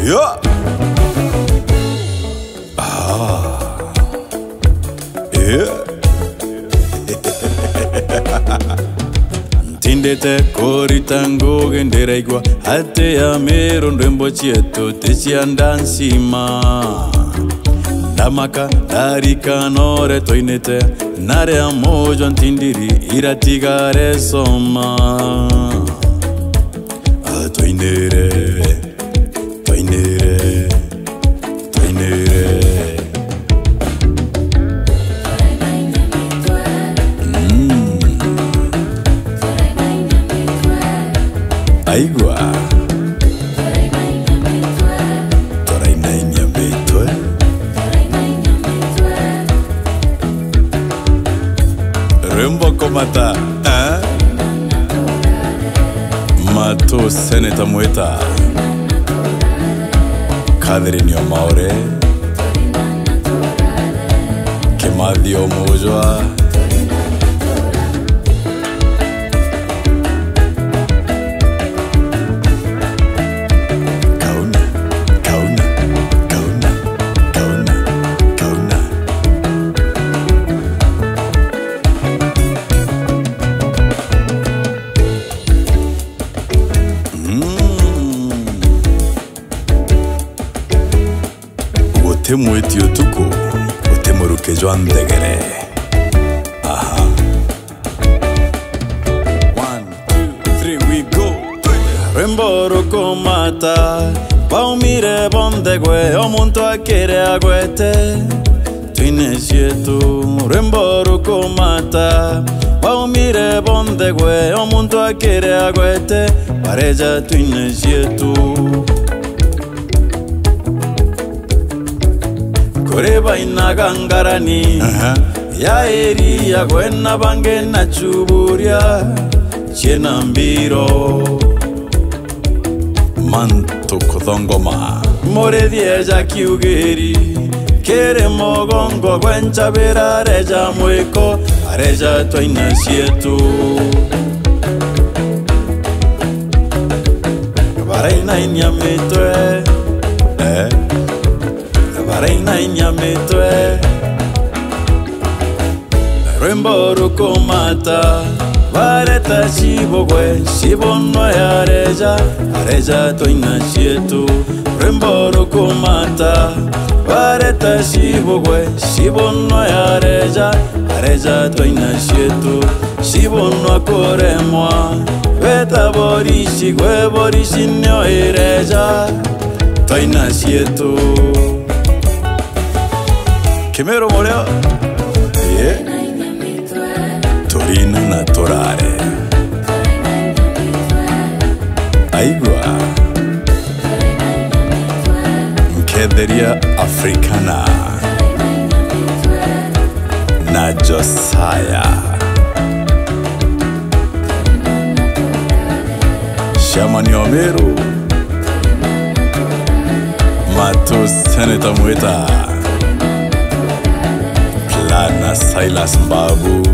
Yeah. Ah. Yeah. Ntindete korita nguge ndiraigwa ate ya mero ndwembo chietu ticia nsima ndamaka ndarikanore toinete narea mojo ntindiri iratigare soma Ah, toinere toinere toinere aigua torainainia mitwe rwimbo komata eh? mato seneta mwita Catherine Omaore Kimathi Omujwa Kauna Kauna Kauna Kauna Kauna Gũtĩ mwĩti ũtukũ gũtĩ mũrukĩ jwa nthegere aha One, two, three, we go. Rwimbo rũkũmata baumire bonthegwe o muntu akĩre agwete twine cietu rwimbo rũkũmata baumire bonthegwe o muntu akĩre agwete bareja twine cietu kuri bainaga ngarani ya eria gwena bange na chuburia chiena mbiro manto kuthongoma murithieja kiugiri kiri mugongo gwenchabira areja mwiko areja twaina cietu barainainia mitwe eh? barainainia mitwe rwimbo rukumata bareta cibogwe cibonwa yareja areja twaina cietu rwimbo rukumata bareta cibogwe cibonwa yareja areja twaina cietu cibonwa kuremwa beta borici gwe borici nio ireja twaina cietu kimero moreo yeah. Torina na torare aigua nketheria africana na josaya shamani omeru mato seneta mwita plana silas mbabu.